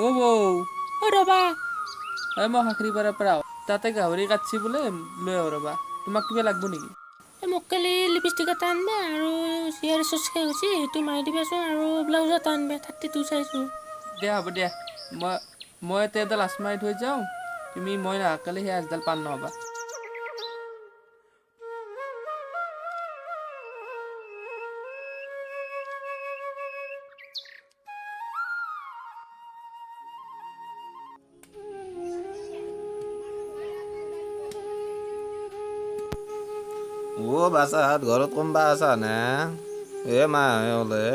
অ' বৌ। অ ৰ'বা। এই মই খাখৰীপাৰাৰ পৰা তাতে গাহৰি কাটছি বোলে, লৈ আহো ৰ'বা। তোমাক কিবা লাগব নেকি? এই মোক কালি লিপষ্টিক এটা আনবা আৰু চেয়াৰ চচ শেষ হৈছে, সেইটো মাৰি দিবাচোন, আৰু ব্লাউজ এটা আনবা 32 চাইজৰ। দিয়া হ'ব দিয়া, মই মই ইয়াতে এডাল আঁচ মাৰি থৈ যাওঁ, তুমি মই নাহাকালি সেই আঁচডাল পাৰ নহ'বা। অ বাচাহাত ঘৰত কোনোবা আছা নে? এ মা ওলে,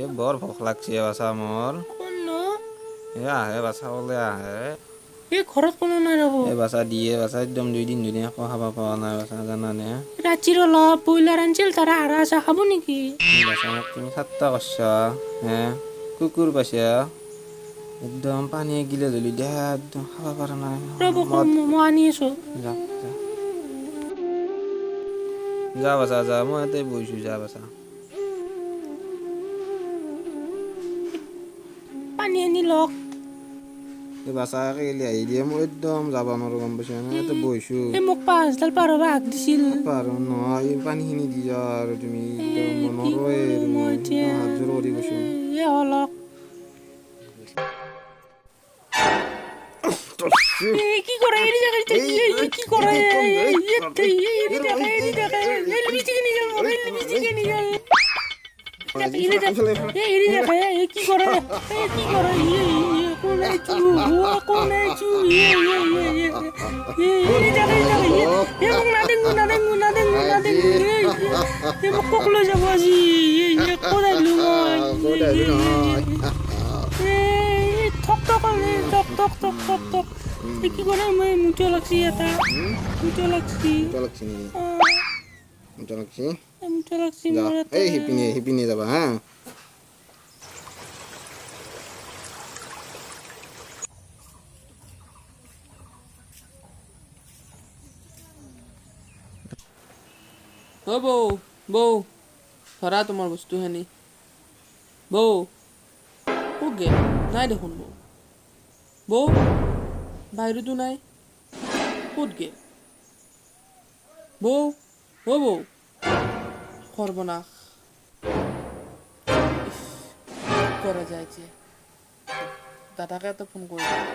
এ বৰ ভোক লাগছে বাচা মোৰ। কোননো? এ আহে বাচা ওলে আহে। এই ঘৰত কোনো নাই ৰ'ব। এ বাচা দিয়ে বাচা, একদম দুইদিন ধৰি একো খাব পোৱা নাই বাচা, জানানে? ৰাতিৰ অলপ ব্ৰইলাৰ আনছিল, তাৰে আৰা আচা খাব নেকি? বাচা মোক তুমি ঠাট্টা কৰছা হে, কুকুৰ পাইছা, একদম পানী এগিলে ধৰি দিয়া, একদম খাব পৰা নাই। ৰ'ব, মই আনি আছোঁ। যা যা যা বাচা যা, মই ইয়াতে বহিছোঁ, যা বাচা। পানী আনি লওক। এই বাচা গেলি আহি দিয়ে, মই একদম যাব নোৱাৰো, গম পাইছা নে? ইয়াতে বহিছোঁ। এই মোক পাঁচডাল পাৰ হ'ব হাক দিছিল। পাৰ নহয়, এই পানীখিনি দি যা আৰু তুমি, একদম মই নৰোৱে আৰু, মই এতিয়া একদম হাত জোৰ কৰি কৈছোঁ। এই অলপ। এই কি কৰে? এৰি থাক, এৰি থাক, এই কি কৰে? এই, এই, এৰি থাক, এৰি থাক, এই লিপষ্টিক আনি গ'ল, এই লিপষ্টিক আনি গ'ল। এৰি থাক, এই এৰি থাক, এই কি কৰে? এই কি কৰে? এই, এই, কোনে চু? ও, কোনে চু? এই, এই, এই, এই, এই, এৰি থাক, এৰি থাক, এই, এই, মোক নাদেংগু, নাদেংগু, নাদেংগু, নাদেংগু, এই, এই, মোক কোক লৈ যাব আজি। এই, এই, ক'ত আহিলো মই? ক'ত আহিলো নহয়? এই, ঠক ঠক, এই, ঠক ঠক ঠক ঠক ঠক। এই কি কৰে? মই মুঠো লাগছি এটা, মুঠো লাগছি। মুঠো লাগছি নেকি? মুঠো লাগছি? মুঠো লাগছি যা, মোৰ এটা। এই সিপিনে, সিপিনে যাবা হা। অ' বৌ, বৌ, ধৰা তোমাৰ বস্তুখিনি। বৌ, ক'ত গ'ল? নাই দেখোন বৌ। বৌ, বাহিৰতো নাই, ক'ত গ'ল? বৌ, অ' বৌ, সৰ্বনাশ, ইছ, কি কৰা যায় এতিয়া? দাদাকে এটা ফোন কৰি দিওঁ।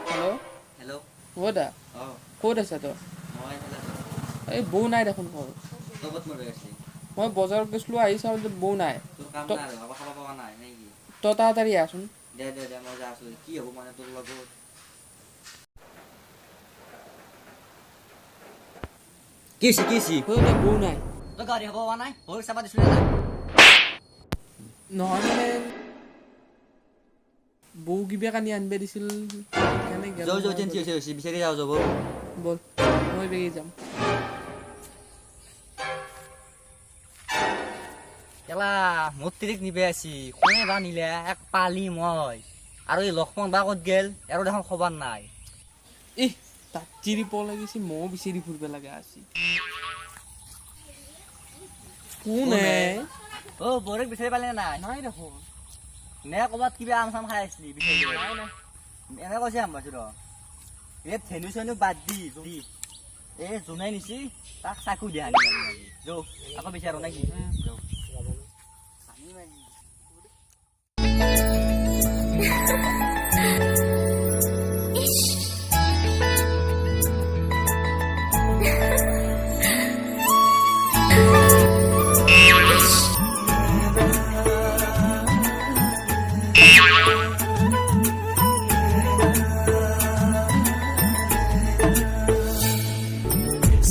হেল্ল'? হেল্ল'? অ' দা। অঁ। ক'ত আছা তই? মই এইফালে আছোঁ। এই বৌ নাই দেখোন ঘৰত। তই ক'ত মৰি আছিলি? মই বজাৰত গৈছিলোঁ, আহি চাওঁ যে বৌ নাই। তোৰ কাম তই নাই আৰু আকৌ খাব পোৱা নাই নেকি? তই তাড়াতাড়ি আহচোন। দে দে দে, মই যাই আছোঁ। কি হ'ব মানে তোৰ লগত? কি হৈছে, কি হৈছে? ঐ দা, বৌ নাই। তই গাড়ী খাব পোৱা নাই? বৌক চাবা দিছিলি না? নহয় মানে বৌ কিবা কানি আনিব দিছিল, সেইকাৰণে গেলো যাওঁ যাওঁ, মই টেনচন বজাৰত। হৈছে, হৈছে, বিচাৰি যাওঁ, যাব। ব'ল, মই বেগেই যাম। কেলা মোৰ তিৰিক নিবে আছি, কোনে বা নিলে? এক পালি মই আৰু এই লক্ষ্মণ বা ক'ত গেল, আৰু দেখোন খবৰ নাই। ইহ, তাত চিৰি পোৱা লাগিছে, ময়ো বিচাৰি ফুৰিব লগা আছে। কোনে? অ, বৌৰেক বিচাৰি পালি নে নাই? নাই দেখোন। নে ক'ৰবাত কিবা আম চাম খাই আছিলি বিচাৰি? নাই নাই। এনে কৈছে আম পাইছো ৰ। এই ধেনু চেনু বাদ দি, দি এই যোনে নিছি তাক চাকু দিয়া আনি আজি। যৌ আকৌ বিচাৰো নেকি? যৌ।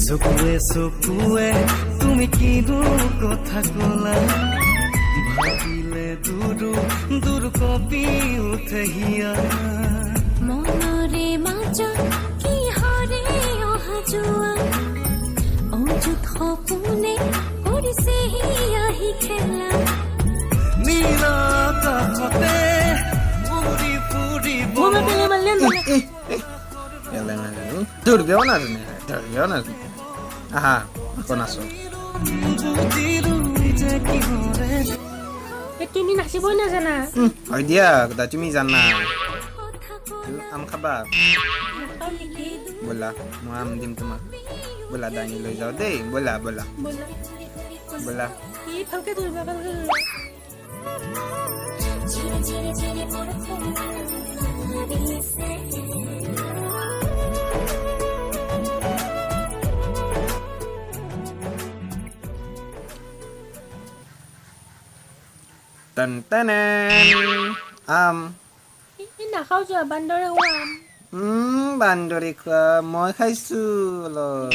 চকুৱে চকুৱে তুমি কিনো কথা কলা, ভাবিলে দূৰ দূৰ কঁপি উঠে হিয়া। মনৰে মাজত কিহৰে অহা যোৱা, অযুত সপোনে কৰিছে আহি খেলা। নীল আকাশতে উৰি ফুৰিব। মই পেলাই মাৰিলে নহয়। পেলাই মাৰিলি? ধৰবেও নাজানে, ধৰবেও নাজানে। আহা, আকৌ নাচো। বুজিলো যে কিহৰে। তুমি নাচিবই নাজানা। হয় দিয়া দা, তুমি জানা। কথা ক'লা আম খাবা? নাখাওঁ নেকি? ব'লা, মই আম দিম তোমাক। ব'লা, দাঙি লৈ যাওঁ দেই। ব'লা ব'লা। ব'লা। ব'লা। এই ভালকে ধৰিবা, ভালকে ধৰিবা। ঝিৰি ঝিৰি ঝিৰি বৰষুণ দিছে। টন টনেন, আম। এই নাখাওঁ যোৱা, বান্দৰে খোৱা আম। বান্দৰে খোৱা, মই খাইছো অলপ।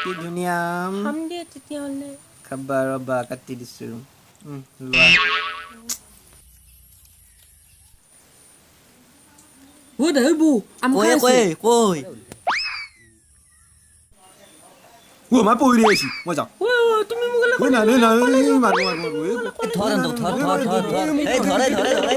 কি ধুনীয়া আম। খাম দিয়ে তেতিয়াহ'লে। খাবা, ৰ'বা, কাটি দিছো। লোৱা। ঐ দা, ঐ বৌ, আম কৈ খাই আছে। কৈ কৈ। অ' মা, পৰি আহিছো, মই যাওঁ। ঐ ঐ, তুমি মোক ঐ নাই নাই নাই, মাৰো মাৰো মাৰো। ধৰ ধৰ ধৰ ধৰ ধৰ, এই ধৰে ধৰে ধৰে।